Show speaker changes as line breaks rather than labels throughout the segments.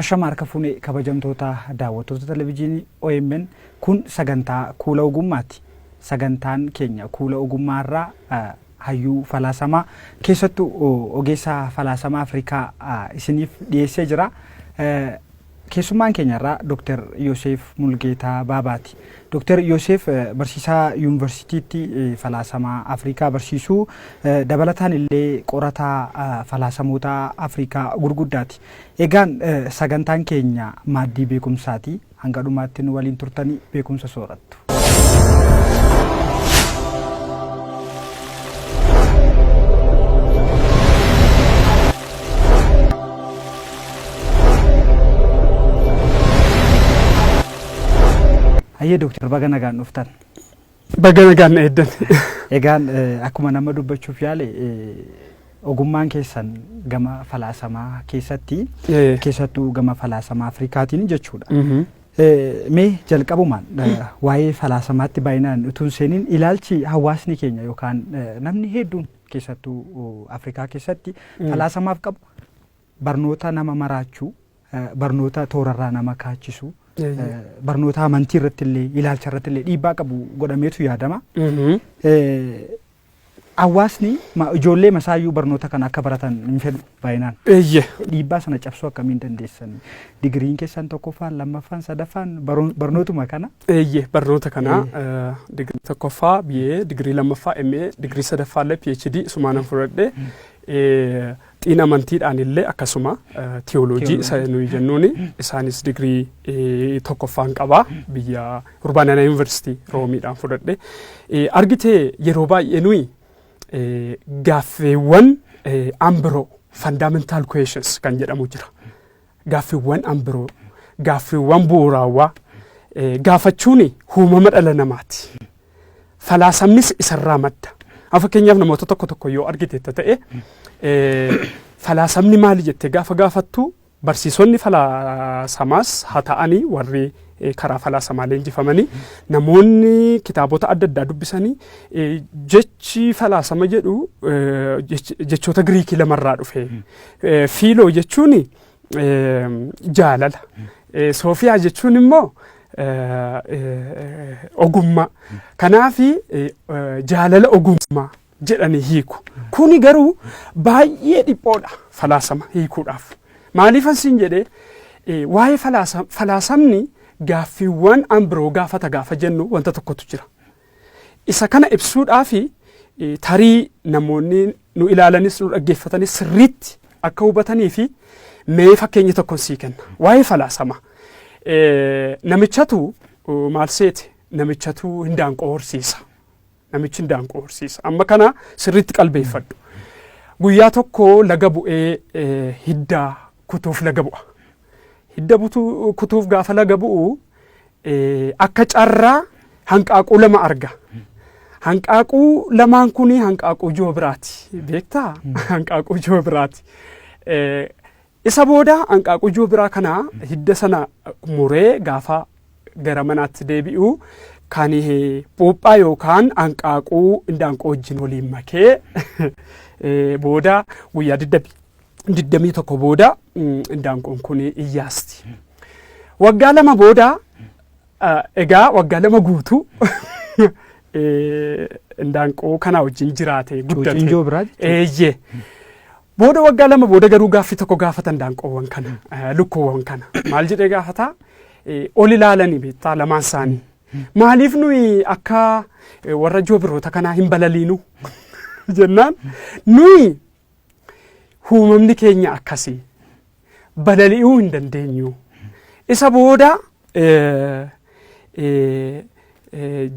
Ashama harka fuune, kabajamtoota daawwattoota televizyiinii OMN, kun sagantaa Kuula Ogummaati. Sagantaan keenya Kuula Ogummaa irraa hayyuu falaasamaa, keessattuu ogeessa falaasamaa Afrikaa isiniif dhiyeessee jira. Keessummaan keenya irraa Dr. Yoseef Mulgeetaa Baabaati. Dr. Yoseef barsiisaa yuunivarsiitiitti falaasamaa Afrikaa barsiisuu dabalataan illee qorataa falaasamoota Afrikaa gurguddaati. Egaan sagantaan keenya Maaddii Beekumsaati. Hanga dhumaatti nu waliin turtanii beekumsa soorattu. Hayyee Dooktar, baga nagaan dhuftan.
Baga nagaan na eeddan.
Egaan akkuma nama dubbachuuf yaale, ogummaan keessan gama falaasamaa keessatti, keessattuu gama falaasamaa Afrikaatiin jechuudha. Mee jalqabumaan waa'ee falaasamaatti baay'inaan utuu hin seeniin, ilaalchi hawaasni keenya yookaan namni hedduun keessattuu Afrikaa keessatti falaasamaaf qabu barnoota nama maraachuu, barnoota toorarraa nama kaachisu, barnoota amantii irratti illee ilaalcha irratti illee dhiibbaa qabu godhameetu yaadama. Hawaasni ijoollee masaayyuu barnoota kana akka baratan hin fedhu baay'inaan. Dhiibbaa sana cabsuu akkamiin dandeessan? Digiriin keessan tokkoffaan, lammaffaan, sadaffaan barnootuma kana.
Eeyyee, barnoota kana digirii tokkoffaa BA, digirii lammaffaa MA, digirii sadaffaa illee PhD sumaanan fudhadhe. Xiin amantiidhaan illee akkasuma tiyooloojii isa nuyi jennuuni isaanis digirii tokkoffaan qaba, biyya Urbaanana Yuunivarsiitii Roomiidhaan fudhadhe. Argitee, yeroo baay'ee nuyi gaaffiiwwan ambiroo, fundamental questions kan jedhamu jira. Gaaffiiwwan ambiroo, gaaffiiwwan bu'uuraawwaa gaafachuun uumama dhala namaati. Falaasamnis isarraa madda. Amma fakkeenyaaf namoota tokko tokko yoo argite ta'e, falaasamni maali jettee gaafa gaafattu, barsiisonni falaasamaas haa ta'anii, warri karaa falaasamaa leenjifamanii, namoonni kitaabota adda addaa dubbisanii, jechi falaasama jedhu jechoota Giriikii lamarraa dhufe. Fiiloo jechuun jaalala. Soofiyaa jechuun immoo ogummaa. Kanaafi jaalala ogummaa jedhanii hiiku. Kuni garuu baay'ee dhiphoodha falaasama hiikuudhaaf. Maaliifan siin jedhee, waa'ee falaasamni gaaffiiwwan an biroo gaafata gaafa jennu wanta tokkotu jira. Isa kana ibsuudhaaf tarii namoonni nu ilaalanis nu dhaggeeffatanis sirriitti akka hubatanii fi mee fakkeenya tokkon sii kenna. Waa'ee falaasama. Namichatu maal seete? Namichatu hindaanqoo horsiisa. Namichi hindaanqoo horsiisa. Amma kana sirriitti qalbeeffadhu. Guyyaa tokko laga bu'ee hidda kutuuf laga bu'a. Hidda kutuuf gaafa laga bu'u akka carraa hanqaaquu lama arga. Hanqaaquu lamaan kun hanqaaquu joobiraati. Beektaa? Hanqaaquu joobiraati. Isa booda hanqaaquu joobiraa kana hidda sana muree gaafa gara manaatti deebi'u, kan puuphaa yookaan hanqaaquu indaanqoo wajjin waliin makee booda guyyaa 21 booda indaanqoon kun iyyaasti. Waggaa 2 booda, egaa waggaa 2 guutuu indaanqoo kana wajjin jiraate, guddate.
Cuuciin joobiraa jechuudha.
Eeyyee. Booda waggaa 2 booda garuu gaaffii tokko gaafatan indaanqoowwan kana, lukkuuwwan kana. Maal jedhee gaafata? Ol ilaalanii, beektaa, lamaan isaanii. Maaliif nuyi akka warra joobiroota kanaa hin balaliinu jennaan, nuyi uumamni keenya akkasii balali'uu hin dandeenyu. Isa booda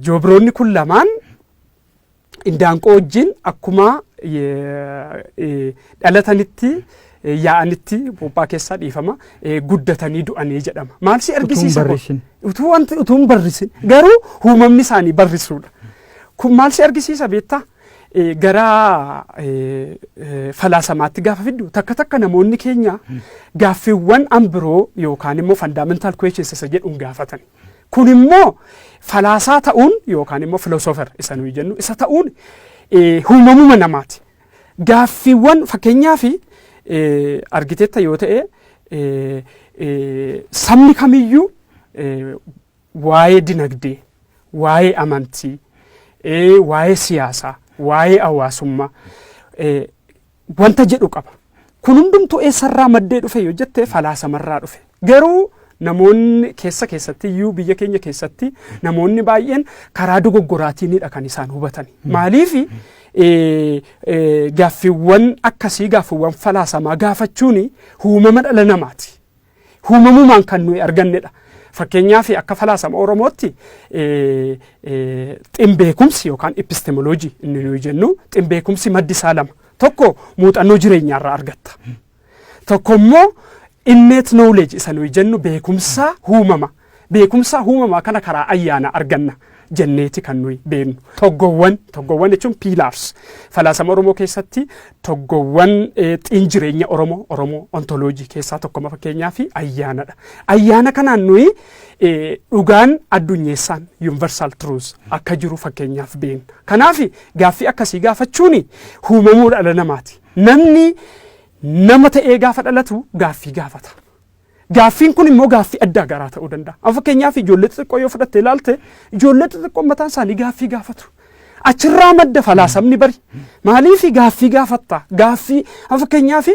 joobiroonni kun lamaan indaanqoo wajjin akkuma dhalatanitti yaa'anitti puuphaa keessaa, dhiifama, guddatanii du'anii jedhama. Maal si argisiisa kun?
Barrisin.
Utuu wanti utuu hin barrisin garuu uumamni isaanii barrisuudha. Kun maal si argisiisa beektaa? Gara falaasamaatti gaafa fiddu, takka takka namoonni keenya gaaffiiwwan an biroo yookaan immoo fundamental questions isa jedhuun gaafatan. Kun immoo falaasaa ta'uun yookaan immoo philosopher isa nuyi jennu isa ta'uun uumamuma namaati. Gaaffiiwwan fakkeenyaaf argiteetta yoo ta'e, Sabni kamiyyuu waa'ee dinagdee, waa'ee amantii, waa'ee siyaasaa, waa'ee hawaasummaa wanta jedhu qaba. Kun hundumtuu eessarraa maddee dhufe yoo jette, falaasamarraa dhufe. Garuu namoonni keessa keessatti iyyuu, biyya keenya keessatti namoonni baay'een karaa dogoggoraatiinidha kan isaan hubatani. Maaliif gaaffiiwwan akkasii, gaaffiiwwan falaasamaa gaafachuun uumama dhala namaati. Uumamumaan kan nuyi argannedha. Fakkeenyaaf, akka falaasama Oromootti xinbeekumsi yookaan epistemology inni nuyi jennu, xinbeekumsi maddi isaa lama. Tokko muuxannoo jireenyaarraa argatta. Tokko immoo innate knowledge isa nuyi jennu, beekumsa uumama. Beekumsa uumamaa kana karaa ayyaana arganna jenneeti kan nuyi beeknu. Toggowwan jechuun pillars. Falaasama Oromoo keessatti toggowwan xiin jireenya Oromoo, Oromoo ontology keessaa tokkoma fakkeenyaa fi ayyaanadha. Ayyaana kanaan nuyi dhugaan addunyeessaan, universal truth, akka jiru fakkeenyaaf beekna. Kanaaf gaaffii akkasii gaafachuun uumamuu dhala namaati. Namni nama ta'ee gaafa dhalatu gaaffii gaafata. Gaaffiin kun immoo gaaffii addaa garaa ta'uu danda'a. Amma fakkeenyaaf ijoollee xixiqqoo yoo fudhatte ilaalte, ijoollee xixiqqoo mataan isaanii gaaffii gaafatu. Achirraa madda falaasamni bari. Maaliif gaaffii gaafatta? Gaaffii amma fakkeenyaaf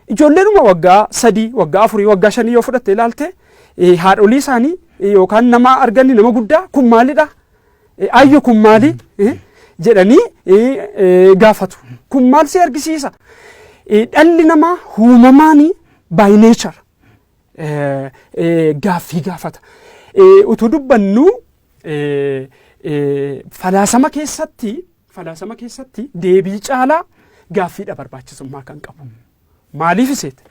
ijoolleedhuma waggaa 3, waggaa 4, waggaa 5 yoo fudhatte ilaalte, haadholii isaanii yookaan nama arganni nama guddaa, "Kun maalidha? Ayyo, kun maali?" jedhanii gaafatu. Kun maal si argisiisa? Dhalli namaa uumamaan, by nature, gaaffii gaafata. Utuu dubbannu falaasama keessatti deebii caalaa gaaffiidha barbaachisummaa kan qabu. Maaliif iseete?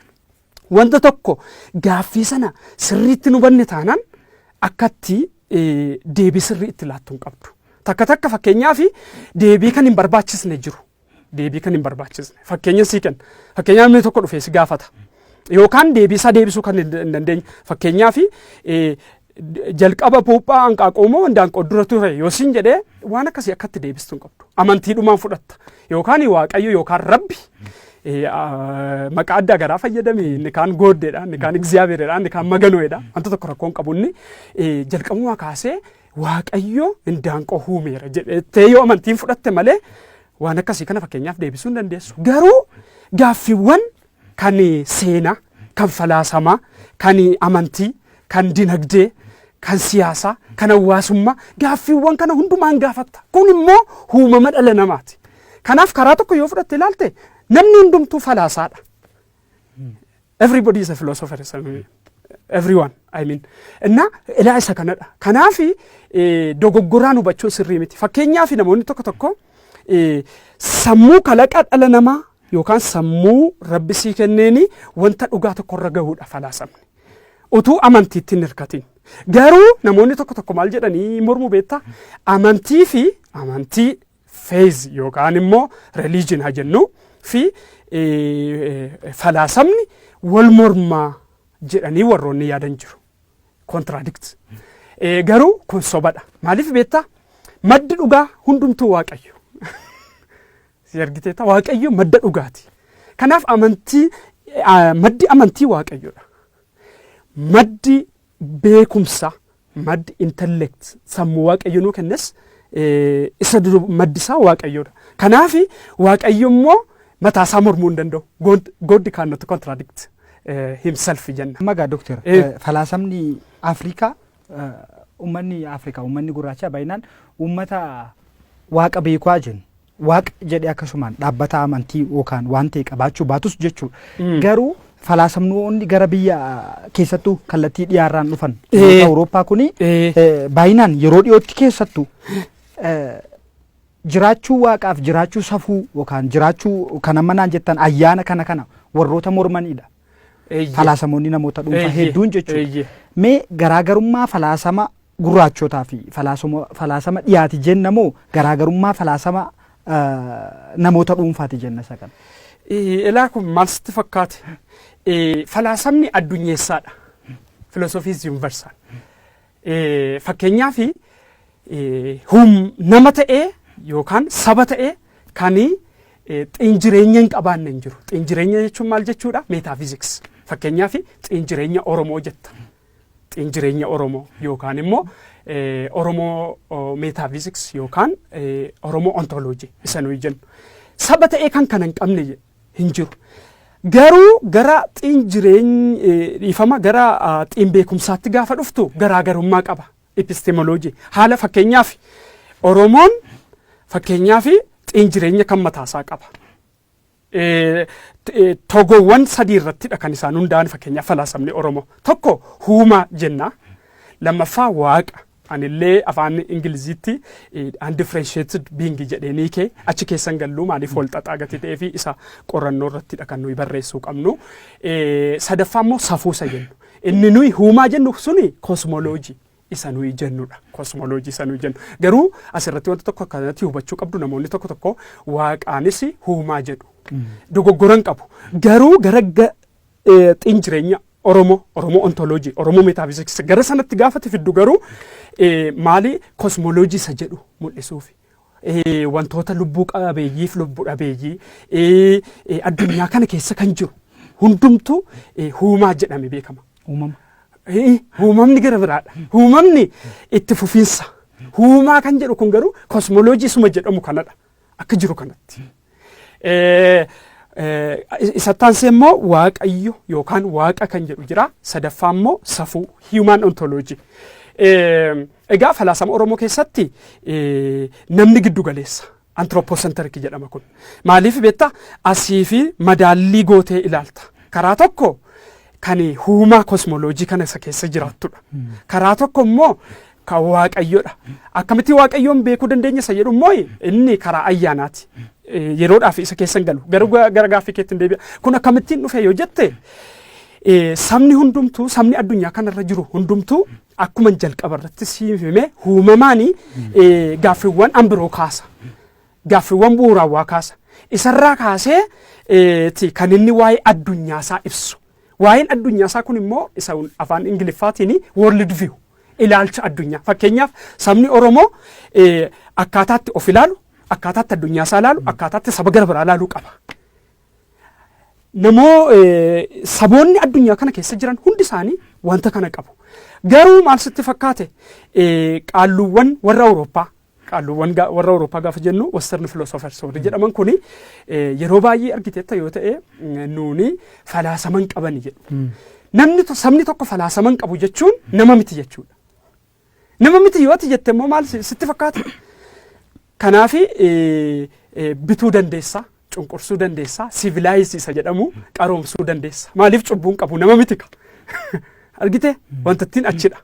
Wanta tokko gaaffii sana sirriitti nu hubanne taanaan akkatti deebii sirrii itti laattu hin qabdu. Takka takka fakkeenyaaf deebii kan hin barbaachisne jiru. Deebii kan hin barbaachisne. Fakkeenya sii kenna. Fakkeenyaaf namni tokko dhufee si gaafata. Yookaan deebii isaa deebisuu kan hin dandeenye. Fakkeenyaaf jalqaba puuphaa hanqaaquu moo hindaanqoo dura ture yoo siin jedhee, waan akkasii akkatti deebistuu hin qabdu. Amantiidhumaan fudhatta. Yookaan Waaqayyo yookaan Rabbi maqaa addaa garaa fayyadame, inni kaan Goddeedha, inni kaan Egziyaabeeredha, inni kaan Maganoedha. Wanta tokko rakkoon qabu, inni jalqabumaa kaasee Waaqayyo hindaanqoo uumeera jedhee yoo amantiin fudhatte malee waan akkasii kana fakkeenyaaf deebisuu hin dandeessu. Garuu gaaffiiwwan kan seenaa, kan falaasamaa, kan amantii, kan dinagdee, kan siyaasaa, kan hawaasummaa, gaaffiiwwan kana hundumaan gaafatta. Kun immoo uumama dhala namaati. Kanaaf karaa tokko yoo fudhatte ilaalte, namni hundumtuu falaasaadha. Everybody is a philosopher. Everyone, I mean. Inna ilaa isa kanadha. Kanaaf dogoggoraan hubachuun sirrii miti. Fakkeenyaaf namoonni tokko tokko sammuu kalaqa dhala namaa yookaan sammuu Rabbi sii kenneeni wanta dhugaa tokkorra gahuudha falaasamni. Utuu amantiitti hin hirkatin. Garuu namoonni tokko tokko maal jedhanii mormuu beektaa? Amantii fi amantii, faith yookaan immoo religion haa jennu, fi falaasamni wal mormaa jedhanii warroonni yaadan jiru. Contradict. Garuu kun sobadha. Maaliif beektaa? Maddi dhugaa hundumtuu Waaqayyo. Si argiteetta, Waaqayyo madda dhugaati. Kanaaf amantii, maddi amantii Waaqayyoodha. Maddi beekumsa, maddi intellect, sammuu Waaqayyo nuu kennes isa maddi isaa Waaqayyoodha. Kanaaf Waaqayyo immoo mataa isaa mormuu hin danda'u. God cannot contradict himself jenna.
Amma gaa doctor, falaasamni Afrikaa, uummanni Afrikaa, uummanni gurraacha baay'inaan uummata Waaqa beekaa jennu. Waaqa jedhee akkasumaan dhaabbata amantii yookaan waan ta'e qabaachuu baatus jechuudha. Garuu falaasamnoonni gara biyya keessattuu kallattii dhiyaarraan dhufan, Awurooppaa kuni, baay'inaan yeroo dhiyootti keessattuu jiraachuu Waaqaaf jiraachuu safuu yookaan jiraachuu kan amma naan jettan ayyaana kana warroota mormanidha. Falaasamoonni namoota dhuunfaa hedduun jechuudha. Mee garaagarummaa falaasama gurraachotaa fi falaasama dhiyaati jenna moo garaagarummaa falaasama namoota dhuunfaati jenna isa kana?
Ilaa, kun maal sitti fakkaate? Falaasamni addunyeessaadha. Philosophy is universal. Fakkeenyaaf nama ta'ee yookaan saba ta'ee kan xiinjireenya hin qabaanne hin jiru. Xiinjireenya jechuun maal jechuudha? Metaphysics. Fakkeenyaaf, xiin jireenya Oromoo jetta. Xiin jireenya Oromoo yookaan immoo Oromoo metaphysics yookaan Oromoo ontology isa nuyi jennu. Saba ta'ee kan kana hin qabne hin jiru. Garuu gara xiin jireenya, dhiifama, gara xiin beekumsaatti gaafa dhuftu garaagarummaa qaba. Epistemology haala fakkeenyaaf Oromoon fakkeenyaaf xiin jireenya kan mataasaa qaba. Togoowwan sadii irrattidha kan isaan hundaa'an, fakkeenyaaf falaasamni Oromoo. Tokko huumaa jenna. Lammaffaa waaqa. Anillee afaan Ingiliziitti undifferentiated being jedheenii kee achi keessan galluu, maaliif wal xaxaa gatii ta'ee fi isa qorannoo irrattidha kan nuyi barreessuu qabnu. Sadaffaa immoo safuusa jennu. Inni nuyi huumaa jennu suni cosmology isa nuyi jennudha. Cosmology isa nuyi jennu. Garuu asirratti wanta tokko akkanatti hubachuu qabdu, namoonni tokko tokko waaqaanis huumaa jedhu. Dogoggoran qabu. Garuu gara xiin jireenya Oromoo, Oromoo ontology, Oromoo metaphysics gara sanatti gaafate fiddu garuu maali cosmology isa jedhu mul'isuufi. Wantoota lubbuu qabeeyyiif lubbuu dhabeeyyii addunyaa kana keessa kan jiru hundumtuu huumaa jedhame beekama.
Uumama.
Uumamni gara biraadha. Uumamni itti fufiinsa. Huumaa kan jedhu kun garuu cosmology isuma jedhamu kanadha. Akka jiru kanatti. Isatti immoo waaqayyo yookaan waaqa kan jedhu jira. Sadaffaa immoo safuu, human ontology. Egaa falaasama Oromoo keessatti namni giddu galeessa. Anthropocentric jedhama kun. Maaliif beektaa, asii fi madaallii gootee ilaalta. Karaa tokko kan huumaa cosmology kana isa keessa jiraattudha. Karaa tokko immoo kan waaqayyoodha. Akkamitti waaqayyoon beekuu dandeenya isa jedhu immoo inni karaa ayyaanaati. Yeroodhaaf isa keessa hin galu. Garuu gara gaaffii keetti hin deebi'a. Kun akkamittiin dhufe yoo jette, sabni hundumtuu, sabni addunyaa kanarra jiru hundumtuu akkuma jalqaba irratti siif hime uumamaanii gaaffiiwwan an biroo kaasa. Gaaffiiwwan bu'uuraawwaa kaasa. Isarraa kaasee kan inni waa'ee addunyaasaa ibsu. Waa'een addunyaasaa kun immoo isa afaan Ingiliffaatiin world view, ilaalcha addunyaa. Fakkeenyaaf, sabni Oromoo akkaataatti of ilaalu, akkaataatti addunyaasaa ilaalu, akkaataatti saba gara biraa ilaaluu qaba. Namoo saboonni addunyaa kana keessa jiran hundi isaanii wanta kana qabu. Garuu maal sitti fakkaate, qaalluuwwan warra Awurooppaa, qaalluuwwan warra Awurooppaa gaafa jennu Western philosophers warri jedhaman kuni, yeroo baay'ee argiteetta yoo ta'e, nuuni falaasama hin qabani jedhu. Namni sabni tokko falaasama hin qabu jechuun nama miti jechuudha. Nama miti yoo ati jette immoo maal sitti fakkaata? Kanaafi bituu dandeessa, cunqursuu dandeessa, civilize isa jedhamu qaroomsuu dandeessa. Maaliif cubbuun qabu, nama miti ka. Argite, wanta ittiin achidha.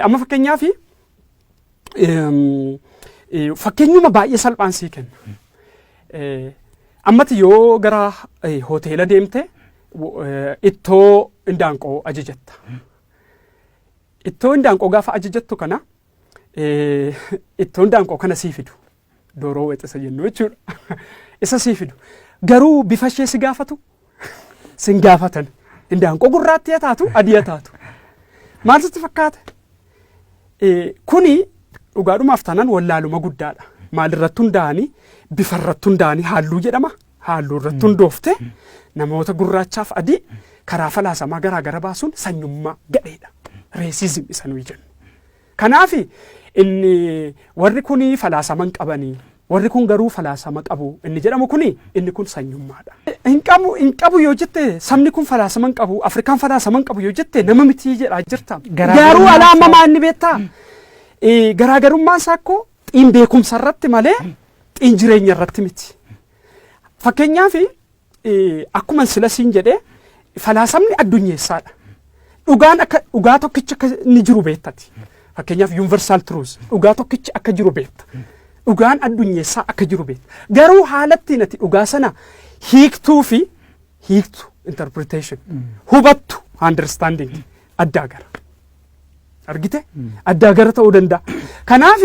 Amma fakkeenyaaf fakkeenyuma baay'ee salphaan sii kenna. Ammati yoo gara hoteela deemte ittoo indaanqoo ajajatta. Ittoo indaanqoo gaafa ajajattu kana ittoo indaanqoo kana sii fidu. Dooroo wexisa jennu jechuudha. Isa sii fidu. Garuu bifa ishee si gaafatu? Sin gaafatan. Indaanqoo gurraattii haa taatu, adii haa taatu. Maal sitti fakkaata? Kuni dhugaadhumaaf taanaan wallaaluma guddaadha. Maalirratti hundaa'anii? Bifarratti hundaa'anii, halluu jedhama. Halluu irratti hundoofte namoota gurraachaaf adii karaa falaasamaa garaa gara baasuun sanyummaa gadheedha. Racism isa nuyi jennu. Kanaaf inni warri kuni falaasama hin qabanii, warri kun garuu falaasama qabu inni jedhamu kuni, inni kun sanyummaadha. Hin qabu, hin qabu yoo jette, sabni kun falaasama hin qabu, Afrikaan falaasama hin qabu yoo jette, nama mitii jedhaa jirta. Garuu alaa amma maa inni beektaa? Garaagarummaan isaa akkoo xiin beekumsa irratti malee xiin jireenya irratti miti. Fakkeenyaaf, akkuma sila siin jedhee, falaasamni addunyeessaadha. Dhugaan akka dhugaa tokkichi akka inni jiru beektati. Fakkeenyaaf, universal truth, dhugaa tokkichi akka jiru beekta. Dhugaan addunyeessaa akka jiru beekta. Garuu haala ittiin ati dhugaa sana hiiktuu fi hiiktu, interpretation, hubattu, understanding, addaa gara. Argite? Addaa gara ta'uu danda'a. Kanaaf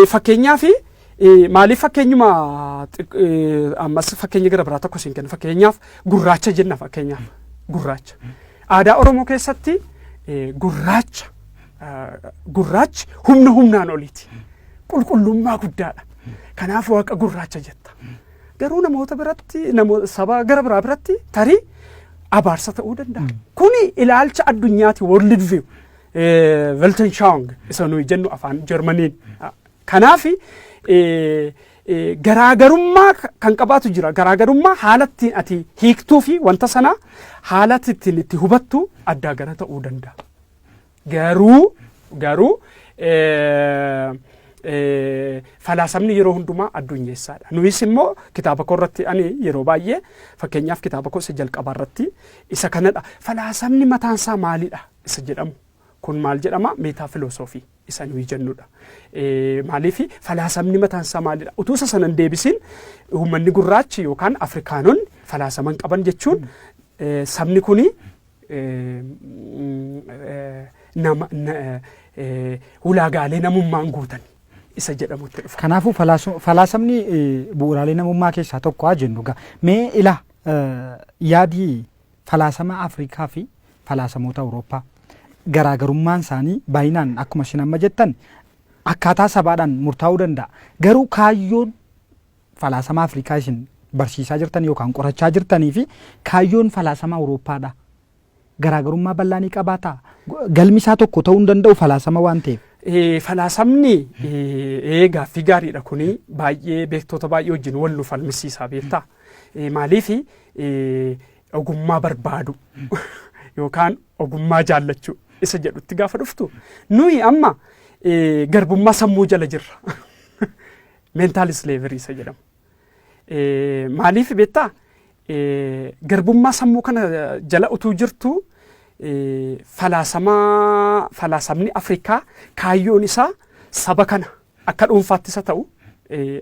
fakkeenyaaf maaliif fakkeenyuma ammas fakkeenya gara biraa tokko siin kenna. Fakkeenyaaf gurraacha jenna, fakkeenyaaf gurraacha. Aadaa Oromoo keessatti gurraacha, gurraachi humna humnaan oliiti. Qulqullummaa guddaadha. Kanaaf waaqa gurraacha jetta. Garuu namoota biratti, namoota saba gara biraa biratti tarii Abaarsa ta'uu danda'a. Kuni ilaalcha addunyaati, world view. Weltanschauung isa nuyi jennu afaan Jarmaniin. Kanaaf garaagarummaa kan qabaatu jira. Garaagarummaa haala ittiin ati hiiktuu fi wanta sana haala ittiin itti hubattu addaa gara ta'uu danda'a. Garuu falaasamni yeroo hundumaa addunyeessaadha. Nuyis immoo kitaaba koo irratti ani yeroo baay'ee, fakkeenyaaf kitaaba koo isa jalqabaa irratti isa kanadha. Falaasamni mataansaa maalidha isa jedhamu. Kun maal jedhama? Meta philosophy isa nuyi jennudha. Maaliif falaasamni mataansaa maalidha? Utuu isa sana hin deebisin uummanni gurraachi yookaan Afrikaanonni falaasama hin qaban jechuun sabni kuni nama ulaagaalee namummaan guutan isa jedhamutti dhufa.
Kanaafuu falaasamni bu'uuraalee namummaa keessaa tokko haa jennu gaa. Mee ila yaadii falaasama Afrikaa fi falaasamoota Awurooppaa garaagarummaan isaanii baay'inaan akkuma isin amma jettan akkaataa sabaadhaan murtaa'uu danda'a. Garuu kaayyoon falaasama Afrikaa isin barsiisaa jirtan yookaan qorachaa jirtanii fi kaayyoon falaasama Awurooppaadha. Garaagarummaa bal'aa ni qabaataa? Galmi isaa tokko ta'uu hin danda'u falaasama waan ta'eef.
Falaasamni gaaffii gaariidha, kuni baay'ee beektoota baay'ee wajjin wal nu falmisiisaa beektaa. Maaliif ogummaa barbaadu yookaan ogummaa jaallachuu isa jedhutti gaafa dhuftu, nuyi amma garbummaa sammuu jala jirra. Mental slavery isa jedhamu. Maaliif beektaa? Garbummaa sammuu kana jala utuu jirtu falaasamni Afrikaa kaayyoon isaa saba kana akka dhuunfaattis haa ta'u,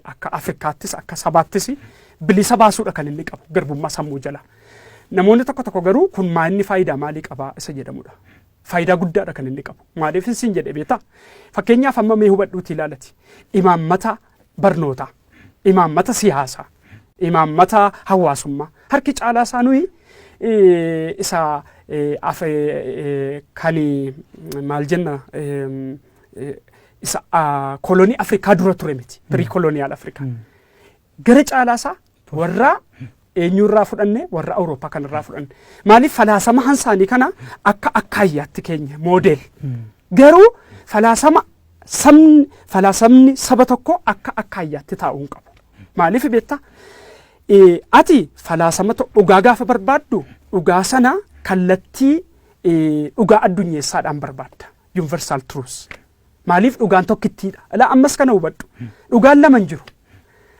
akka Afrikaattis akka sabaattis bilisa baasuudha kan inni qabu garbummaa sammuu jala. Namoonni tokko tokko garuu kun maa inni faayidaa maalii qabaa isa jedhamudha. Faayidaa guddaadha kan inni qabu. Maaliif sin jedhe beektaa? Fakkeenyaaf amma mee hubadhuuti ilaalati. Imaammata barnootaa, imaammata siyaasaa, imaammata hawaasummaa harki caalaa isaa nuyi isa kan maal jenna, isa kolonii Afrikaa dura ture miti. Pre colonial Afrikaa. Gara caalaa isaa warra eenyurraa fudhanne? Warra Awurooppaa kanarraa fudhanne. Maaliif? Falaasama hansaanii kana akka akkaayyaatti keenya model. Garuu falaasama sabni falaasamni saba tokko akka akkaayyaatti taa'uu hin qabu. Maaliif beektaa? Ati falaasama dhugaa gaafa barbaaddu dhugaa sana kallattii dhugaa addunyeessaadhaan barbaadda. Universal truth. Maaliif? Dhugaan tokkittiidha. Ilaa, ammas kana hubadhu. Dhugaan lama hin jiru.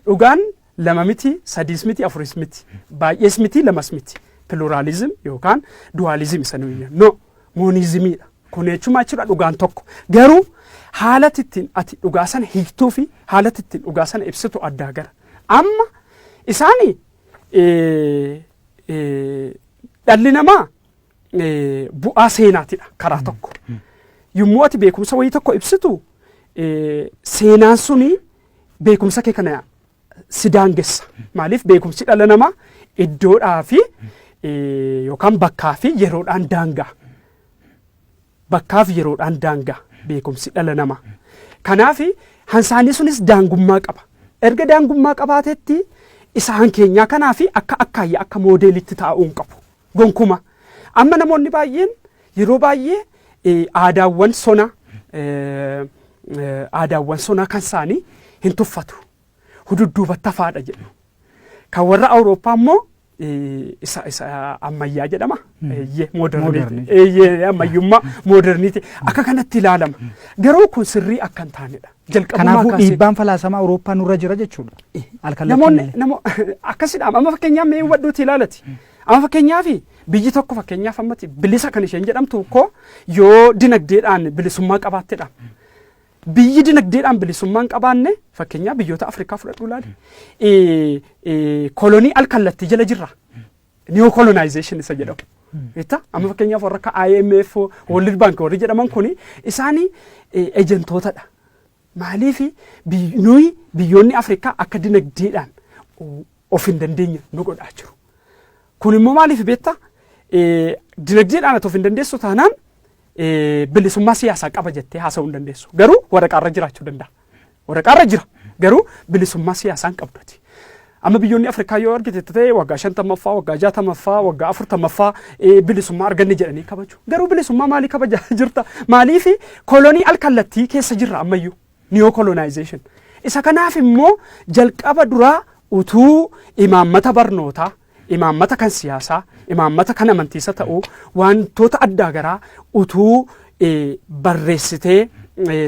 Dhugaan lama miti, sadiis miti, afuris miti, baay'ees miti, lamas miti. Pluralism yookaan dualism isa nuyi no monismiidha. Kun jechuun maal jechuudha? Dhugaan tokko. Garuu haala ittiin ati dhugaa sana hiiktuu fi haala ittiin dhugaa sana ibsitu addaa gara. Amma isaani dhalli namaa bu'aa seenaatidha karaa tokko. Yommuu ati beekumsa wayii tokko ibsitu seenaan suni beekumsa kee kana si daangessa. Maaliif? Beekumsi dhala namaa iddoodhaa fi yookaan bakkaa fi yeroodhaan daangaa. Bakkaa fi yeroodhaan daangaa beekumsi dhala namaa. Kanaaf hansaanii sunis daangummaa qaba. Erga daangummaa qabaatetti isaan keenyaa kanaaf akka akkaayyaa akka modelitti taa'uu hin qabu. Gonkuma. Amma namoonni baay'een yeroo baay'ee aadaawwan sonaa kan isaanii hin tuffatu. Hududduubatti hafaadha jedhu. Kan warra Awurooppaa immoo isa ammayyaa jedhama. Eeyyee, modernity. Eeyyee, ammayyummaa, modernity. Akka kanatti ilaalama. Garuu kun sirrii akka hin taanedha.
Jalqabumaa Kanaafuu dhiibbaan falaasama Awurooppaa nurra jira jechuudha.
Namoonni akkasidha. Amma fakkeenyaaf mee hubadhuuti ilaalati. Amma fakkeenyaaf biyyi tokko, fakkeenyaaf ammatti bilisa kan isheen jedhamtu koo yoo dinagdeedhaan bilisummaa qabaattedha. Biyyi dinagdeedhaan bilisummaa hin qabaanne, fakkeenyaaf biyyoota Afrikaa fudhadhuu ilaali. Kolonii alkallattii jala jirra. Neo colonization isa jedhamu. Beektaa? Amma fakkeenyaaf warra akka IMF, World Bank warri jedhaman kuni isaanii ejentootadha. Maaliif? Nuyi biyyoonni Afrikaa akka dinagdeedhaan of hin dandeenye nu godhaa jiru. Kun immoo maaliif beektaa? Dinagdeedhaan ati of hin dandeessu taanaan bilisummaa siyaasaa qaba jettee haasa'uu hin dandeessu. Garuu waraqaarra jiraachuu danda'a. Waraqaarra jira. Garuu bilisummaa siyaasaa hin qabduti. Amma biyyoonni Afrikaa yoo argite ta'e, waggaa 50ffaa, waggaa 60ffaa, waggaa 40ffaa bilisummaa arganne jedhanii kabaju. Garuu bilisummaa maalii kabajaa jirta? Maaliif kolonii alkallattii keessa jirra ammayyuu? Neo colonization. Isa kanaaf immoo jalqaba duraa utuu imaammata barnootaa, imaammata kan siyaasaa, imaammata kan amantiisa ta'uu, wantoota addaa garaa utuu barreessitee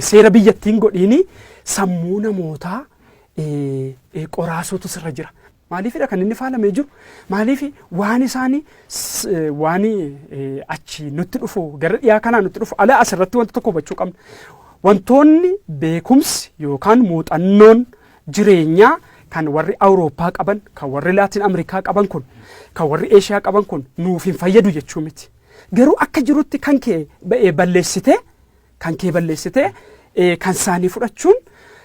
seera biyyattiin godhiini, sammuu namootaa qoraasuutu sirra jira. Maaliifidha kan inni faalamee jiru? Maaliif waan isaanii waan achi nutti dhufu, gara dhiyaa kanaa nutti dhufu ala, asirratti wanta tokko hubachuu qabna. Wantoonni beekumsi yookaan muuxannoon jireenyaa kan warri Awurooppaa qaban, kan warri Laatiin Ameerikaa qaban kun, kan warri Eeshiyaa qaban kun nuuf hin fayyadu jechuu miti. Garuu akka jirutti kan kee balleessitee kan isaanii fudhachuun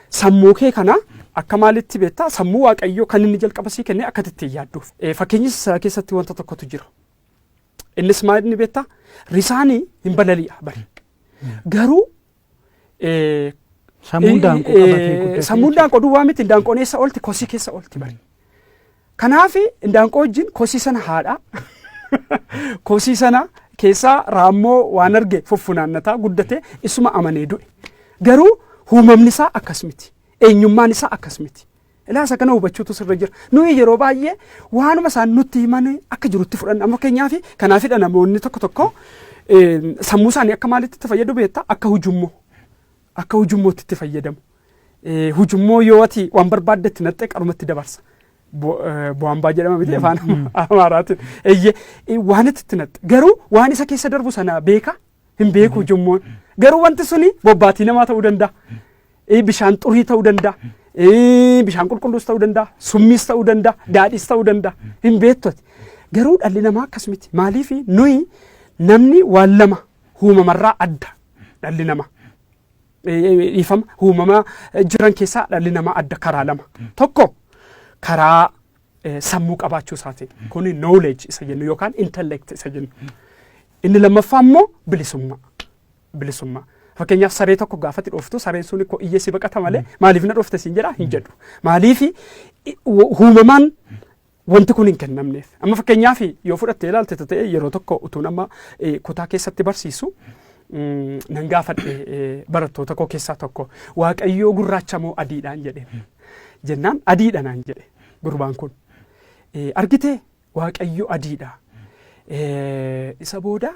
sammuu kee kana akka maalitti beektaa, sammuu Waaqayyoo kan inni jalqaba sii kenne akka ittiin yaadduuf. Fakkeenyi isaa keessatti wanta tokkotu jira. Innis maal inni beektaa? Risaanii hin balali'a bari. Garuu
Sammuun daanqoo qabatee guddate.
Sammuun daanqoo duwwaa miti, indaanqoon eessa oolti? Kosii keessa oolti bari. Kanaaf indaanqoo wajjin kosii sana haadha. Kosii sana keessaa raammoo waan arge fuffunaannataa guddate, isuma amanee du'e. Garuu uumamni isaa akkas miti. Eenyummaan isaa akkas miti. Ilaasa kana hubachuutu sirra jira. Nuyi yeroo baay'ee waanuma isaan nutti himan akka jirutti fudhanna. Amma fakkeenyaaf kanaafidha namoonni tokko tokko sammuu isaanii akka maalitti itti fayyadu beektaa? Akka hujummoo. Akka hujummootti itti fayyadamu. Hujummoo yoo ati waan barbaaddetti naqxee qarumatti dabarsa. Bu'aambaa jedhama miti afaan Amaaraatiin? Eeyyee, waan itti naqxe. Garuu waan isa keessa darbu sana beeka hin beeku hujummoon. Garuu wanti suni bobbaatii namaa ta'uu danda'a. Bishaan xurii ta'uu danda'a. Bishaan qulqulluus ta'uu danda'a. Summiis ta'uu danda'a. Daadhiis ta'uu danda'a. Hin beektu ati. Garuu dhalli namaa akkas miti. Maaliif nuyi namni waan lama uumamarraa adda dhalli namaa. Dhiifama, uumama jiran keessaa dhalli namaa adda karaa lama. Tokko karaa sammuu qabaachuu isaatiin. Kuni knowledge isa jennu yookaan intellect isa jennu. Inni lammaffaa immoo bilisummaa. Bilisummaa. Fakkeenyaaf saree tokko gaafatti dhooftu, sareen sun ko iyyee si baqata malee maaliif na dhoofte siin jedhaa hin jedhu. Maaliif uumamaan wanti kun hin kennamneef. Amma fakkeenyaaf yoo fudhattee ilaalte ta'e, yeroo tokko utuun amma kutaa keessatti barsiisu nan gaafadhe barattoota koo keessaa tokko, "Waaqayyoo gurraacha moo adiidhaan?" jedhe. Jennaan "Adiidha" naan jedhe gurbaan kun. Argitee, Waaqayyo adiidha. Isa booda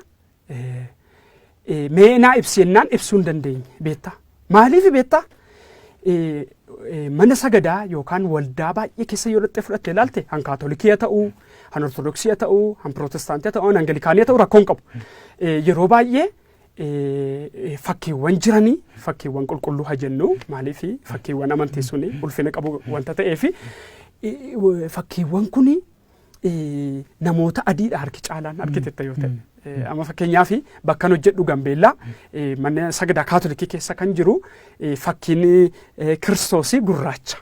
mee naa ibsi jennaan ibsuu hin dandeenye beektaa. Maaliif beektaa? Mana sagadaa yookaan waldaa baay'ee keessa yoo dhaqxee fudhattee ilaalte, han Kaatolikii haa ta'uu, han Ortodoksii haa ta'uu, han Pirootestaantii haa ta'uu, han Angilikaanii haa ta'uu, rakkoo hin qabu. Yeroo baay'ee fakkiiwwan jiranii fakkiiwwan qulqulluu haa jennu, maaliif fakkiiwwan amantii suni ulfina qabu wanta ta'eef, fakkiiwwan kuni namoota adiidha harki caalaan, argitetta yoo ta'e. Amma fakkeenyaaf bakkan hojjedhu Gambeellaa, mana sagadaa Kaatolikii keessa kan jiru fakkiin Kiristoosii gurraacha.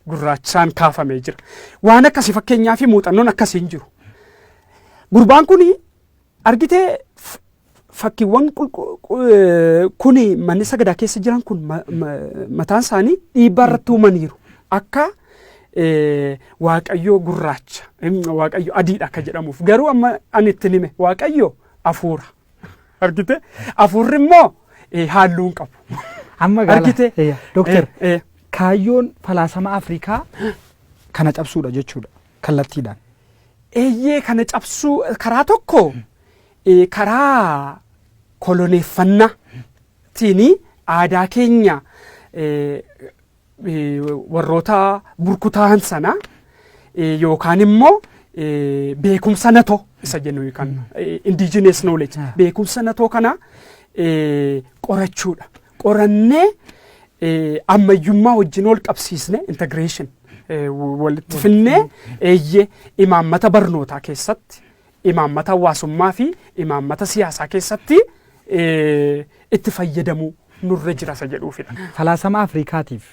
Gurraachaan kaafamee jira. Waan akkasii fakkeenyaaf muuxannoon akkasii hin jiru. Gurbaan kuni argitee, fakkiiwwan kuni manni sagadaa keessa jiran kun mataan isaanii dhiibbaa irratti uumaniiru. Akka Waaqayyoo gurraacha, Waaqayyo adiidha akka jedhamuuf. Garuu amma ani itti hime, Waaqayyo hafuura. Argite, hafuurri immoo halluu hin qabu.
Amma gaala.
Argite?
Dooktar, kaayyoon falaasama Afrikaa kana cabsuudha jechuudha kallattiidhaan.
Eeyyee, kana cabsuu karaa tokko, karaa koloneeffannaatiin aadaa keenya warroota burkutaa'an sana yookaan immoo beekumsa natoo isa jennu kan indigenous knowledge, beekumsa natoo kana qorachuudha. Qorannee ammayyummaa wajjin wal qabsiisne, integration walitti finnee, eeyyee, imaammata barnootaa keessatti, imaammata hawaasummaa fi imaammata siyaasaa keessatti itti fayyadamuu nurra jira isa jedhuufidha.
Falaasama Afrikaatiif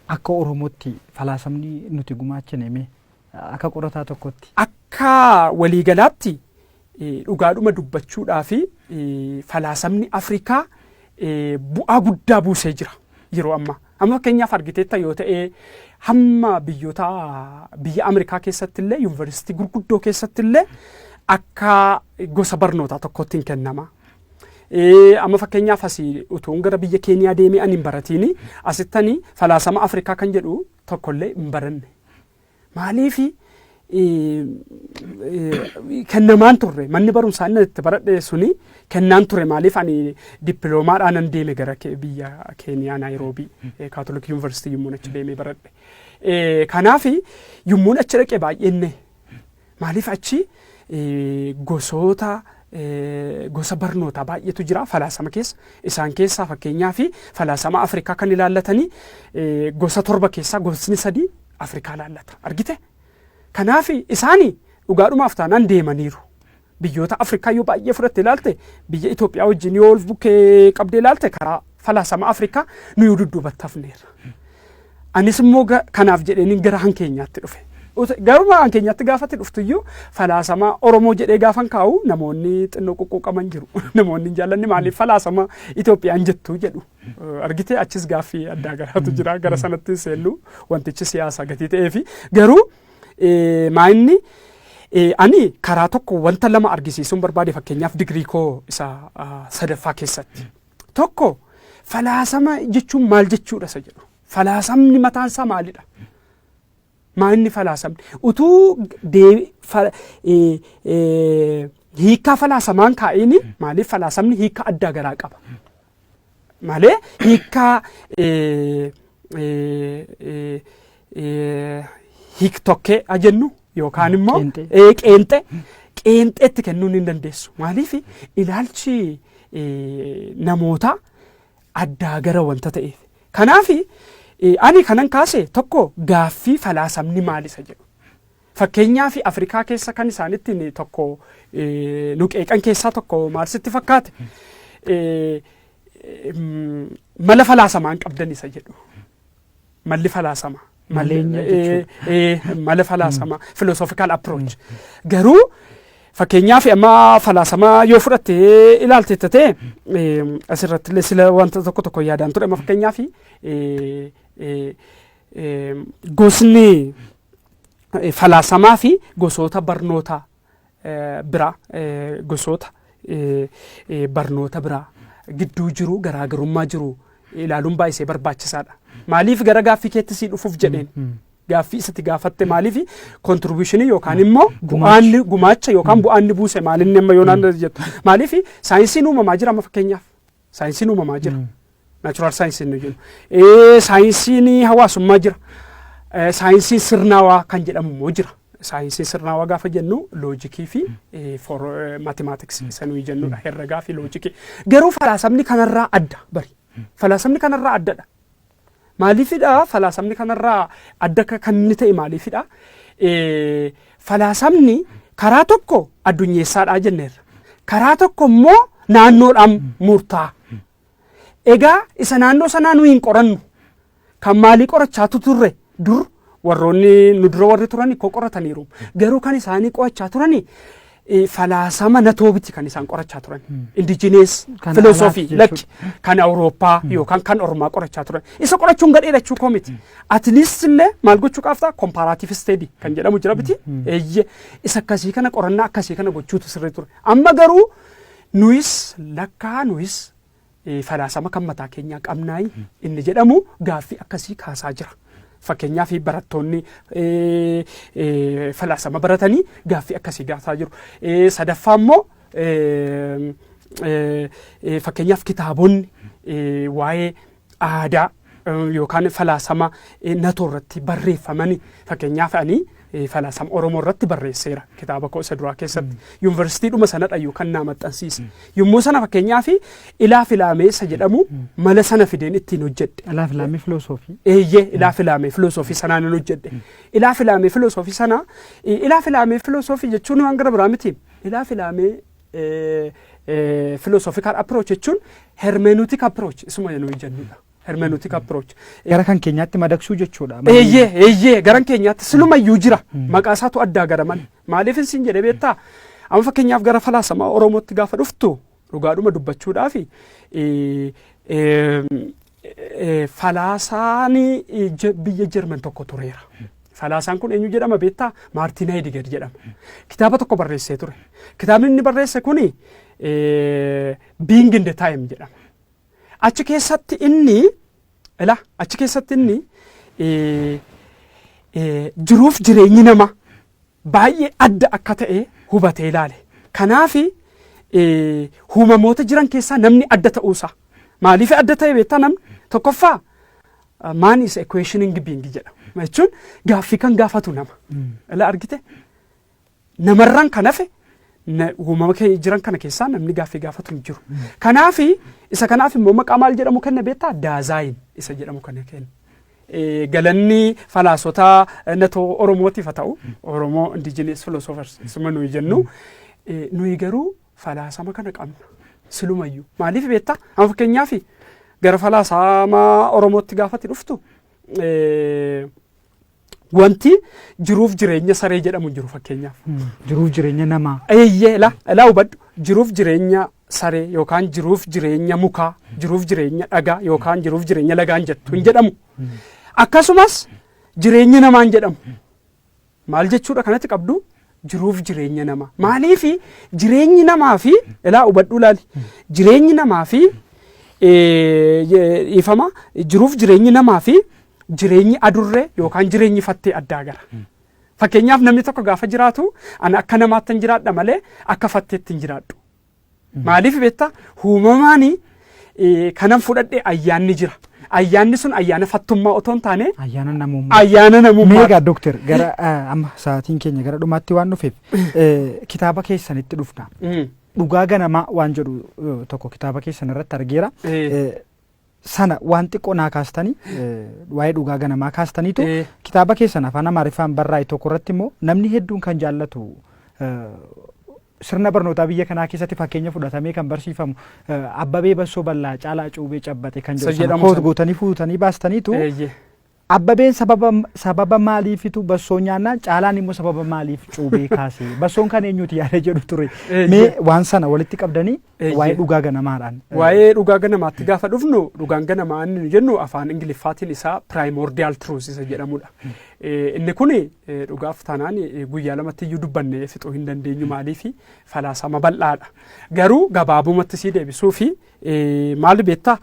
akka Oromootti falaasamni nuti gumaachine mee akka qorataa tokkotti?
Akka waliigalaatti dhugaadhuma dubbachuudhaa fi falaasamni Afrikaa bu'aa guddaa buusee jira yeroo ammaa. Amma fakkeenyaaf argiteetta yoo ta'e, hamma biyyoota biyya Ameerikaa keessatti illee, yuunivarsiitii gurguddoo keessatti illee akka gosa barnootaa tokkotti hin kennama. Amma fakkeenyaaf asii utuun gara biyya Keeniyaa deemee ani hin baratiini asittani falaasama Afrikaa kan jedhu tokkollee hin baranne. Maaliifi kennamaan turre? Manni barumsaa inni itti baradhe suni kennaan ture. Maaliif ani dippiloomaadhaan nan deeme gara biyya Keeniyaa, Naayiroobii, Kaatolik Yuunivarsiitii yommuun achi deemee baradhe. Kanaaf yommuun achi dhaqe baay'eenne maaliif achi gosoota gosa barnootaa baay'eetu jira falaasama keessa. Isaan keessaa fakkeenyaa fi falaasama Afrikaa kan ilaallatanii gosa torba keessaa gosni sadii Afrikaa ilaallata, argite. Kanaaf isaani dhugaadhumaaf taanaan deemaniiru. Biyyoota Afrikaa yoo baay'ee fudhatte ilaalte, biyya Itoophiyaa wajjin yoo ol bukkee qabdee ilaalte, karaa falaasama Afrikaa nuyi dudduubatti hafneerra. Anis immoo kanaaf jedheen gara hankeenyaatti dhufe. Garuma hankeenyaatti gaafatti dhuftuyyuu falaasama Oromoo jedhee gaafan kaa'u namoonni xinnoo quqquuqaman jiru. Namoonni hin jaallanne, maaliif falaasama Itoophiyaan jettu jedhu. Argitee, achis gaaffii addaa garaatu jira, gara sanatti seennu, wantichi siyaasa gatii ta'eefi. Garuu maayinni ani karaa tokko wanta lama argisiisuun barbaade, fakkeenyaaf digirii koo isa sadaffaa keessatti. Tokko, falaasama jechuun maal jechuudha isa jedhu. Falaasamni mataan isaa maalidha? Maalinni falaasamni? Utuu hiikkaa falaasamaan kaa'ini, maaliif falaasamni hiikkaa addaa garaa qaba. Malee hiikkaa hiik-tokkee jennu yookaan immoo qeenxee qeenxeetti kennuun hin dandeessu. Maaliif ilaalchi namoota addaa gara wanta ta'eef. Kanaaf ani kanan kaase tokko gaaffii falaasamni maal isa jedhu. Fakkeenyaaf Afrikaa keessa kan isaan ittiin tokko nu qeeqan keessaa tokko maal sitti fakkaate? Mala falaasamaan qabdan isa jedhu. Malli falaasama.
Maleenya jechuudha.
Mala falaasamaa, philosophical approach. Garuu fakkeenyaaf amma falaasamaa yoo fudhattee ilaalte ta'e, asirratti illee sila wanta tokko tokko yaadaan ture. Amma fakkeenyaaf gosni falaasamaa fi gosoota barnoota biraa, gosoota barnoota biraa gidduu jiru garaagarummaa jiru ilaaluun baay'isee barbaachisaadha. Maaliif gara gaaffii keetti sii dhufuuf jedheen, gaaffii isatti gaafatte, maaliif contribution yookaan immoo bu'aanni gumaacha yookaan bu'aanni buuse maalinni amma yoo naan jettu, maaliif saayinsiin uumamaa jira, amma fakkeenyaaf saayinsiin uumamaa jira. Natural science nu jennu. Saayinsiin hawaasummaa jira. Saayinsiin sirnaawaa kan jedhamu immoo jira. Saayinsiin sirnaawaa gaafa jennu loojikii fi mathematics isa nuyi jennudha. Herregaa fi loojikii. Garuu falaasamni kanarraa adda bari. Falaasamni kanarraa addadha. Maaliifidha falaasamni kanarraa adda kan inni ta'e maaliifidha? Falaasamni karaa tokko addunyeessaadhaa jenneerra. Karaa tokko immoo naannoodhaan murtaa'a. Egaa isa naannoo sanaa nuyi hin qorannu. Kan maalii qorachaatu turre? Dur warroonni nu dura warri turan koo qorataniiru. Garuu kan isaanii qo'achaa turani falaasama natoobiti kan isaan qorachaa turan. Indigenous philosophy lakki kan Awurooppaa yookaan kan Ormaa qorachaa turan. Isa qorachuun gadheedha jechuu koo miti. At least illee maal gochuu qaaftaa, comparative study kan jedhamu jira biti. Eeyye, isa akkasii kana, qorannaa akkasii kana gochuutu sirrii ture. Amma garuu nuyis lakkaa nuyis falaasama kan mataa keenyaa qabnaayi inni jedhamu gaaffii akkasii kaasaa jira. Fakkeenyaaf barattoonni falaasama baratanii gaaffii akkasii gaafataa jiru. Sadaffaa immoo fakkeenyaaf kitaabonni waa'ee aadaa yookaan falaasama natoo irratti barreeffamanii, fakkeenyaaf ani falaasama Oromoo irratti barreesseera kitaaba koo isa duraa keessatti. Yuunivarsiitiidhuma sanadha iyyuu kan naa maxxansiise. Yommuu sana fakkeenyaaf ilaa filaamee isa jedhamu mala sana fideen ittiin hojjedhe.
Ilaa filaamee filosoofii.
Eeyyee, ilaa filaamee filosoofii sanaan hin hojjedhe. Ilaa filaamee filosoofii sana, ilaa filaamee filosoofii jechuun waan gara biraa miti. Ilaa filaamee philosophical approach jechuun hermeneutic approach isuma nuyi jennudha. Hermeneutic approach.
Gara kan keenyaatti madaqsuu jechuudha.
Eeyyee, gara keenyaatti silumayyuu jira. Maqaa isaatu addaa gara malee. Maaliif isin jedhee beektaa? Amma fakkeenyaaf gara falaasama Oromootti gaafa dhuftu, dhugaadhuma dubbachuudhaaf Falaasaan biyya Jarman tokko tureera. Falaasaan kun eenyu jedhama beektaa? Maartiin Heidegger jedhama. Kitaaba tokko barreessee ture. Kitaabni inni barreesse kuni Being and Time jedhama. Achi keessatti inni ila achi keessatti inni jiruuf jireenyi nama baay'ee adda akka ta'e hubatee ilaale. Kanaafi uumamoota jiran keessaa namni adda ta'uusaa. Maaliif adda ta'e beektaa namni? Tokkoffaa, man is a questioning being jedhama. Jechuun gaaffii kan gaafatu nama. Ila argite, namarraan kan hafe uumama jiran kana keessaa namni gaaffii gaafatu hin jiru. Kanaafi isa kanaaf immoo maqaa maal jedhamu kenna beektaa? Dasein isa jedhamu kana kenna. Galanni falaasota natoo Oromootiif haa ta'u, Oromoo indigenous philosophers isuma nuyi jennu, nuyi garuu falaasama kana qabna silumayyuu. Maaliif beektaa? Amma fakkeenyaaf gara falaasama Oromootti gaafati dhuftu, wanti jiruuf jireenya saree jedhamu hin jiru fakkeenyaaf.
Jiruuf jireenya namaa.
Eeyyee, la ilaa hubadhu, jiruuf jireenya saree yookaan jiruuf jireenya mukaa, jiruuf jireenya dhagaa yookaan jiruuf jireenya lagaan jettu hin jedhamu. Akkasumas jireenya namaa hin jedhamu. Maal jechuudha kanatti qabdu jiruuf jireenya namaa? Maaliifi jireenyi namaa fi, ilaa hubadhu, ilaali, jireenyi namaa fi, dhiifama, jiruuf jireenyi namaa fi jireenyi adurree yookaan jireenyi fattee addaa gara. Fakkeenyaaf namni tokko gaafa jiraatu, ani akka namaatti hin jiraadha malee akka fatteetti hin jiraadhu. Maaliif beektaa? Uumamaan kanan fudhadhe ayyaanni jira. Ayyaanni sun ayyaana fattummaa otoo hin taane
Ayyaana namummaa.
Ayyaana namummaa.
Meegaa dooktar, gara amma sa'aatiin keenya gara dhumaatti waan dhufeef kitaaba keessanitti dhufna. Dhugaa ganamaa waan jedhu tokko kitaaba keessan irratti argeera. Sana waan xiqqoo naa kaastanii, waa'ee dhugaa ganamaa kaastaniitu, kitaaba keessan afaan Amaariffaan barraa'e tokko irratti immoo namni hedduun kan jaallatu, sirna barnootaa biyya kanaa keessatti fakkeenya fudhatamee kan barsiifamu, "Abbabee Bassoo Ballaa, Caalaa Cuubee Cabbate" kan
Isa
jedhu sana
jedhamu
koot
sana.
gootanii fuutanii baastaniitu, Abbabeen sababa maaliifitu bassoo nyaannaan, Caalaan immoo sababa maaliif cuubee kaase, bassoon kan eenyuti yaada jedhu ture. Mee waan sana walitti qabdanii waa'ee dhugaa ganamaadhaan.
Waa'ee dhugaa ganamaatti gaafa dhufnu, dhugaan ganamaa inni nu jennu afaan Ingiliffaatiin isaa primordial truth isa jedhamudha. Inni kun dhugaaf taanaan guyyaa lamatti iyyuu dubbannee fixuu hin dandeenyu, maaliifi falaasama bal'aadha. Garuu gabaabumatti sii deebisuu fi maal beektaa,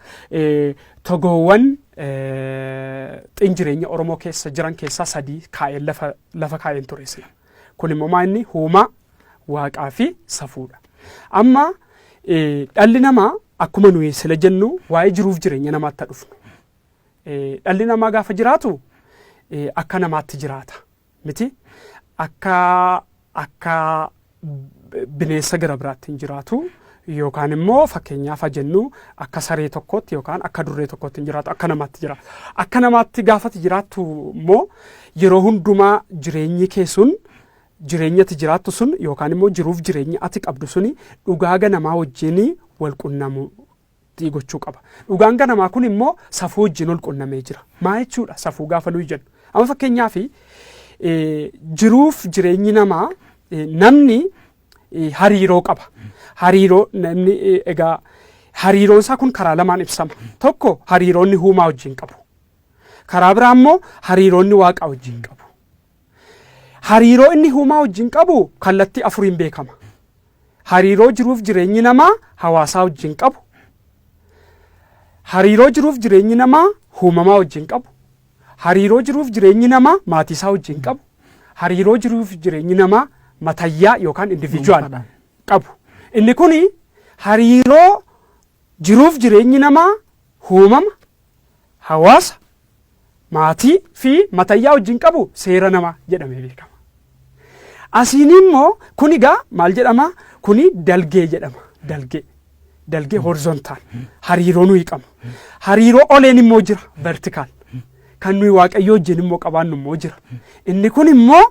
togoowwan xinjireenya Oromoo keessa jiran keessaa sadii kaa'een lafa kaa'een ture sila. Kun immoo maa inni uumaa, waaqaa fi safuudha. Amma dhalli namaa akkuma nuyi sila jennu waa'ee jiruuf jireenya namaatti dhufnu. Dhalli namaa gaafa jiraatu akka namaatti jiraata miti, akka bineensa gara biraatti hin jiraatu, yookaan immoo fakkeenyaaf haa jennu akka saree tokkootti yookaan akka durree tokkootti hin jiraatu, akka namaatti jiraatu. Akka namaatti gaafati jiraattu immoo yeroo hundumaa jireenyi kee sun, jireenya ati jiraattu sun yookaan immoo jiruuf jireenya ati qabdu suni dhugaa ganamaa wajjin wal qunnamu gochuu qaba. Dhugaan ganamaa kun immoo safuu wajjin wal qunnamee jira. Maa jechuudha safuu gaafa nuyi jennu? Amma fakkeenyaaf jiruuf jireenyi namaa, namni hariiroo qaba. Hariiroo namni, egaa hariiroon isaa kun karaa lamaan ibsama. Tokko hariiroonni uumaa wajjin qabu. Karaa biraa immoo hariiroonni waaqa wajjin qabu. Hariiroo inni uumaa wajjin qabu kallattii afuriin beekama. Hariiroo jiruuf jireenyi namaa hawaasaa wajjin qabu. Hariiroo jiruuf jireenyi namaa uumamaa wajjin qabu. Hariiroo jiruuf jireenyi namaa maatii isaa wajjin qabu. Hariiroo jiruuf jireenyi namaa matayyaa yookaan individual
Dhuunfaadhaan.
qabu. Inni kuni hariiroo jiruuf jireenyi namaa uumama, hawaasa, maatii fi matayyaa wajjin qabu seera namaa jedhamee beekama. Asiin immoo kun egaa maal jedhama? Kuni dalgee jedhama. Dalgee. Dalgee horizontal. Hariiroo nuyi qabnu. Hariiroo oleen immoo jira, vertical. Kan nuyi Waaqayyoo wajjin immoo qabaannu immoo jira. Inni kun immoo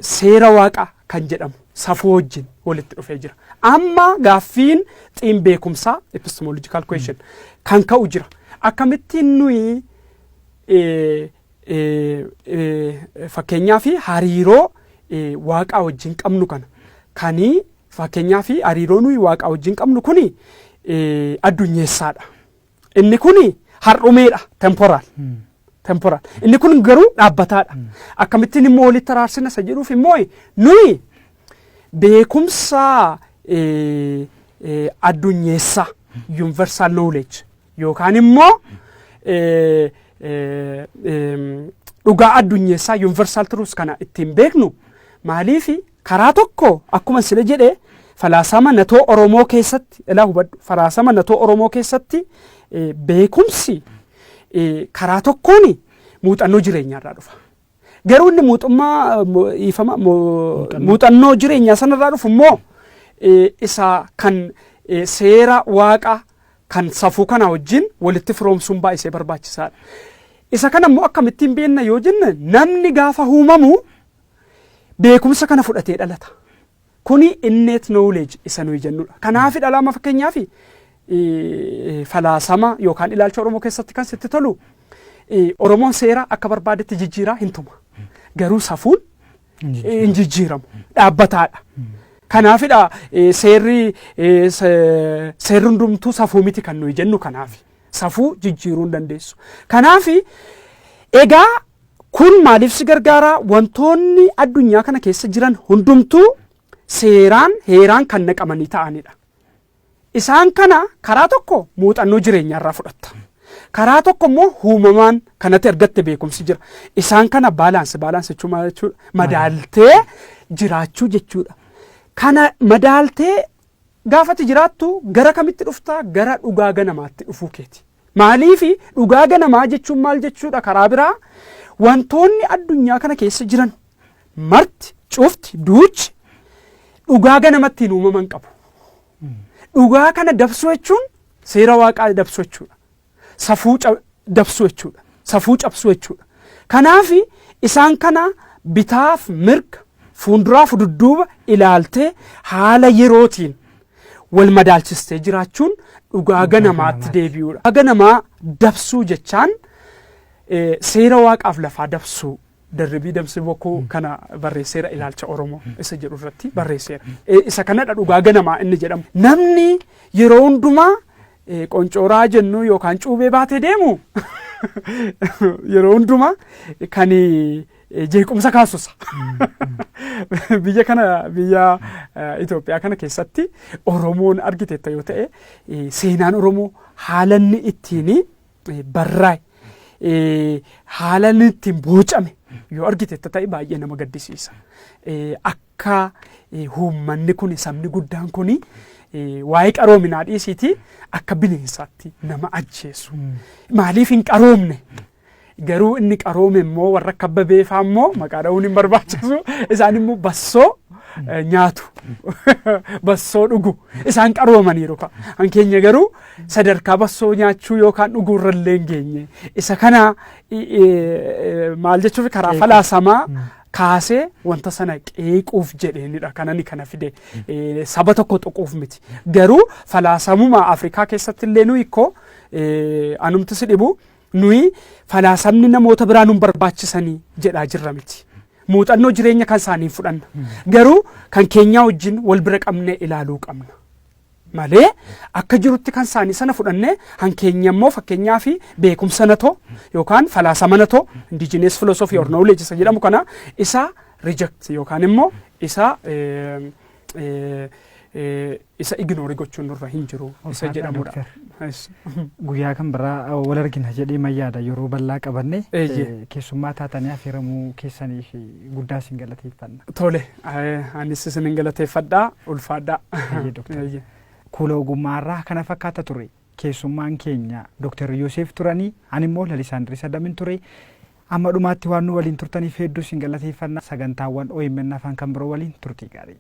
seera waaqaa kan jedhamu safuu wajjin walitti dhufee jira. Amma gaaffiin xiin beekumsaa, epistemological question, kan ka'u jira. Akkamittiin nuyi fakkeenyaa fi hariiroo waaqaa wajjin qabnu kana, kanii fakkeenyaa fi hariiroo nuyi waaqaa wajjin qabnu kuni addunyeessaadha. Inni kuni har'umeedha, temporal. Temporal. Inni kun garuu dhaabbataadha. Akkamittiin immoo walitti araarsina isa jedhuuf immoo, nuyi beekumsa addunyeessaa, universal knowledge, yookaan immoo dhugaa addunyeessaa, universal truth, kana ittiin beeknu maaliifi? Karaa tokko, akkuma sila jedhe, falaasama natoo Oromoo keessatti, ilaa hubadhu, falaasama natoo Oromoo keessatti beekumsi karaa tokkoon muuxannoo jireenyaarraa dhufa. Garuu inni muuxummaa ifama muuxannoo jireenyaa sanarraa dhufu immoo isa kan seera waaqa kan safuu kana wajjin walitti firoomsuun baay'isee barbaachisaadha. Isa kana immoo akkamittiin beekna yoo jenne, namni gaafa uumamu beekumsa kana fudhatee dhalata. Kuni innate knowledge isa nuyi jennudha. Kanaaf dhala amma fakkeenyaaf falaasama yookaan ilaalcha Oromoo keessatti kan sitti tolu, Oromoon seera akka barbaadetti jijjiiraa hin tuma. Garuu safuun hin jijjiiramu. Dhaabbataadha. Kanaafidha seerri seerri hundumtuu safuu miti kan nuyi jennu kanaaf. Safuu jijjiiruu hin dandeessu. Kanaaf egaa kun maaliif si gargaara? Wantoonni addunyaa kana keessa jiran hundumtuu seeraan heeraan kan naqamanii ta'anidha. Isaan kana karaa tokko muuxannoo jireenyaarraa fudhatta. Karaa tokko immoo uumamaan kanatti argatte beekumsi jira. Isaan kana balance, balance jechuun maal jechuudha? Madaaltee jiraachuu jechuudha. Kana madaaltee gaafati jiraattu gara kamitti dhuftaa? Gara dhugaa ganamaatti dhufuu keeti. Maaliifi dhugaa ganamaa jechuun maal jechuudha? Karaa biraa, wantoonni addunyaa kana keessa jiran marti, cufti, duuchi dhugaa ganamattiin uumaman qabu. Dhugaa kana dabsuu jechuun seera waaqaa dabsuu jechuudha. Safuu dabsuu jechuudha. Safuu cabsuu jechuudha. Kanaaf isaan kana bitaaf mirga, fuulduraaf dudduuba ilaaltee, haala yerootiin wal madaalchistee jiraachuun dhugaa ganamaatti deebi'uudha. Dhugaa ganamaa dabsuu jechaan seera waaqaaf lafaa dabsuu. Darribii Damsii Bokkuu kana barreesseera, Ilaalcha Oromoo isa jedhu irratti barreesseera. Isa kanadha dhugaa ganamaa inni jedhamu. Namni yeroo hundumaa qoncooraa jennu yookaan cuubee baatee deemu yeroo hundumaa kan jeequmsa kaasusa. Biyya kana, biyya Itoophiyaa kana keessatti Oromoon argiteetta yoo ta'e, seenaan Oromoo haala inni ittiin barraa'e, haala inni ittiin bocame yoo argiteetta ta'e, baay'ee nama gaddisiisa. Akka uummanni kun, sabni guddaan kun, waa'ee qaroominaa dhiisiitii akka bineensaatti nama ajjeesu. Maaliif hin qaroomne? Garuu inni qaroome immoo, warra akka Abbabeefaa immoo maqaa dha'uun hin barbaachisu. Isaan immoo bassoo nyaatu. Bassoo dhugu. Isaan qaroomaniiru. Kan keenya garuu sadarkaa bassoo nyaachuu yookaan dhuguu irra illee hin geenye. Isa kana maal jechuuf, karaa falaasamaa kaasee wanta sana qeequuf jedheenidha kanani kana fide, saba tokko tuquuf miti. Garuu falaasamuma Afrikaa keessatti illee nuyi ikkoo anumti si dhibu, nuyi falaasamni namoota biraa nun barbaachisanii jedhaa jirra miti. Muuxannoo jireenya kan isaanii fudhanna. Garuu kan keenyaa wajjin wal bira qabnee ilaaluu qabna. Malee akka jirutti kan isaanii sana fudhannee han keenya immoo, fakkeenyaa fi beekumsa natoo yookaan falaasama natoo, indigenous philosophy or knowledge isa jedhamu kana, isa reject yookaan immoo isa ignore gochuun nurra hin jiru isa jedhamudha.
Guyyaa kan biraa wal argina jedhee mayyaada, yeroo bal'aa qabanne keessummaa taatanii affeeramuu keessanii fi guddaa isin galateeffanna.
Tole, anis isin galateeffadhaa, ulfaadhaa.
Kuula ogummaarraa kana fakkaata ture. Keessummaan keenya Dr. Yoseef turanii, ani immoo Lalisaan Dirisa Damin ture. Amma dhumaatti waan nu waliin turtaniif hedduu isin galateeffanna. Sagantaawwan OMN afaan kan biroo waliin turtii gaarii.